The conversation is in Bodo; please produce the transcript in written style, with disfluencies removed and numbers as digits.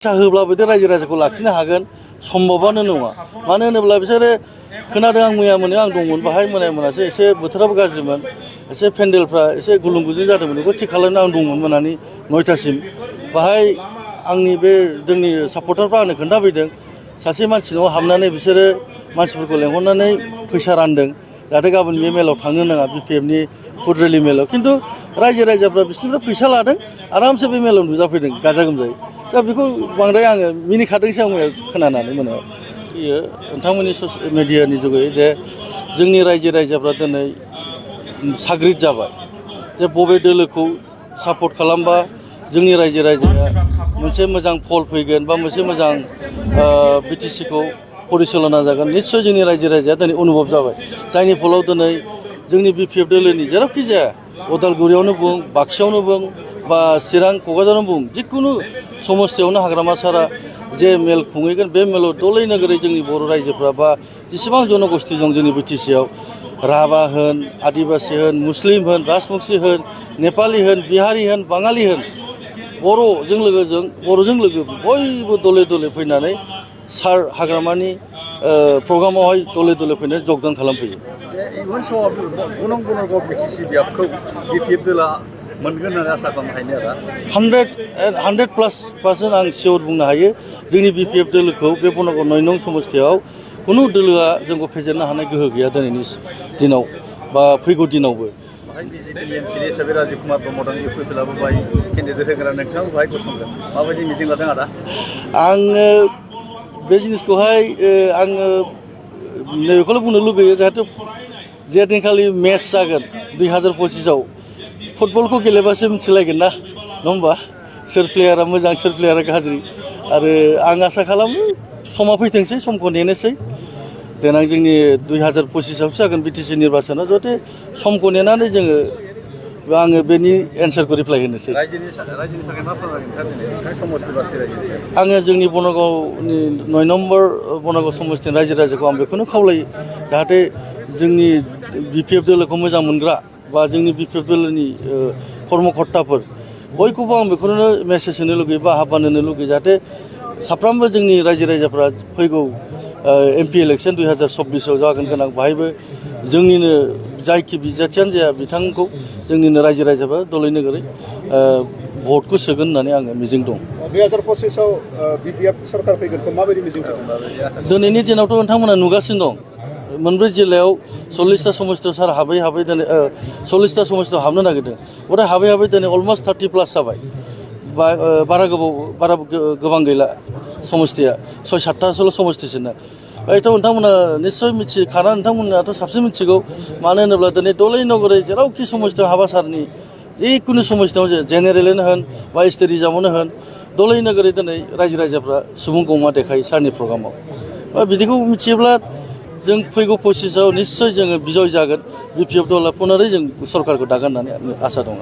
होब्लाबो रायजो राजाखौ लाखिनो हागोन सम्भबानो नङा मानो होनोब्ला बिसोरो खोनादों आं मैया मोनायाव आं दंमोन बाहाय मोनासो एसे बोथोराबो गाज्रिमोन एसे पेन्डेलफ्रा एसे गुलुं गुजुं जादोंमोन बेखौ थिग खालामनो आं दंमोन मोनानि 9टासिम बाहाय आंनि बे जोंनि सापर्टारफ्रा आंनो खोन्थाफैदों सासे मानसिनाव हाबनानै बिसोरो मानसिफोरखौ लेंहरनानै फैसा रानदों जाहाथे गाबोन बे मेलाव थांनो नाङा बिपिएफनि फुड रेलि मेलाव खिन्थु रायजो राजाफ्रा बिसोरनिफ्राय फैसा लादों आरामसे बे मेलाव नुजाफैदों गाजा गोमजायै दा बेखौ बांद्राय आङो मिनिखादोंसो आं खोनानानै मोनायाव बेयो नोंथांमोननि ससियेल मिडियानि जुगै जे जोंनि रायजो राजाफ्रा दिनै साग्रिद जाबाय जे बबे दोलोखौ सापर्ट खालामबा जोंनि रायजो राजाया मोनसे मोजां फल फैगोन बा मोनसे मोजां बिटिसिखौ परिचालना जागोन निस्सय जोंनि रायजो राजाया दिनै अनुभब जाबाय जायनि फलाव दिनै जोंनि बिपिएफ दोलोनि जेरावखि जाया उदालगुरियावनो बुं बाक्सायावनो बुं बा चिरां क'क्राझारावनो बुं जिखुनु समस्थियावनो हाग्रामा सारा जे मेल खुंहैगोन बे मेलाव दलै नोगोरै जोंनि बर' रायजोफ्रा बा जेसेबां जनगोष्ठी दं जोंनि बिटिसिआव राभा होन आदिबासि होन मुस्लिम होन राजबंशी होन नेपालि होन बिहारि होन बाङालि होन बर'जों लोगो बयबो दले दले फैनानै सार हाग्रामानि प्रग्रामावहाय दले दले फैनानै जगदान खालामफैयो इयुन समाव गुबुन गुबुन बिटिसि बियाबखौ बिपिएफ दोला मोनगोन होननानै आसा खालामनो हायो आरो 100% आं सियर बुंनो हायो जोंनि बिपिएफ दोलोखौ बे बनगर 9 नं समस्थियाव खुनु दोलोआ जोंखौ फेजेननो हानाय गोहो गैया दिनैनि दिनाव बा फैगौ दिनावबो बिजेपिनि एमसिएल हिसाबै राजीव कुमार ब्रह्म दं फैफिलाबो बाहाय केन्डिडेट होग्रा नोंथाङाबो बाहाय गसंगोन माबायदि मिजिं लादों आदा आङो बे जिनिसखौहाय आङो नैबेखौल' बुंनो लुगैयो जाहाथे जे दिनखालि मेच जागोन 2025आव फुटबलखौ गेलेबासो मिथिलायगोन ना नङा होमबा सोर प्लेयारा मोजां सोर प्लेयारा गाज्रि आरो आं आसा खालामो समा फैथोंसै समखौ नेनोसै देनां जोंनि 2025आवसो जागोन बिटिसि निर्बाचना जाहाथे समखौ नेनानै आङो बेनि एन्सारखौ रिप्लाइ होनोसै आङो जोंनि बनगावनि 9 नम्बर बनगाव समस्थिनि रायजो राजाखौ आं बेखौनो खावलायो जाहाथे जोंनि बिपिएफ दोलोखौ मोजां मोनग्रा बा जोंनि बिपिएफ दोलोनि कर्मकर्ताफोर बयखौबो आं बेखौनो मेसेज होनो लुगैयो बा आह्वान होनो लुगैयो जाहाथे साफ्रोमबो जोंनि रायजो राजाफ्रा फैगौ एमपि इलेक्सन 2024आव जागोन गोनां बाहायबो जोंनिनो जायखि बिजाथियानो जाया बिथांखौ जोंनिनो रायजो राजाफ्रा दलै नोगोरै भटखौ सोगोन होननानै आङो मिजिं दं 2025आव बिपिएफ सरकार फैगोनखौ माबायदि मिजिं थिदों दिनैनि दिनावथ' नोंथांमोना नुगासिनो दं मोनब्रै जिल्लायाव 40टा समस्थियाव सार हाबै दिनै 40टा समस्थियाव हाबनो नागिरदों गथाय हाबै दिनै अलमस्ट 30+ जाबाय बारा गोबां गैला समस्थिया 6-7टासोल' समस्थिसोना बेथ' नोंथांमोना निस्सय मिथिखाना नोंथांमोनाथ' साबसिन मिथिगौ मानो होनोब्ला दिनै दलै नगरै जेरावखि समस्थियाव हाबा सारनि जिखुनु समस्थियाव जेनेरेलैनो होन बा एसटि रिजार्भआवनो होन दलै नोगोरै दिनै रायजो राजाफ्रा सुबुं गौमा देखायो सारनि प्रग्रामाव बिदिखौ मिथियोब्ला जों फैगौ 25आव निस्सय जोङो बिजय जागोन बिपिएफ दला पुनरै जों सरकारखौ दागोन होननानै आसा दं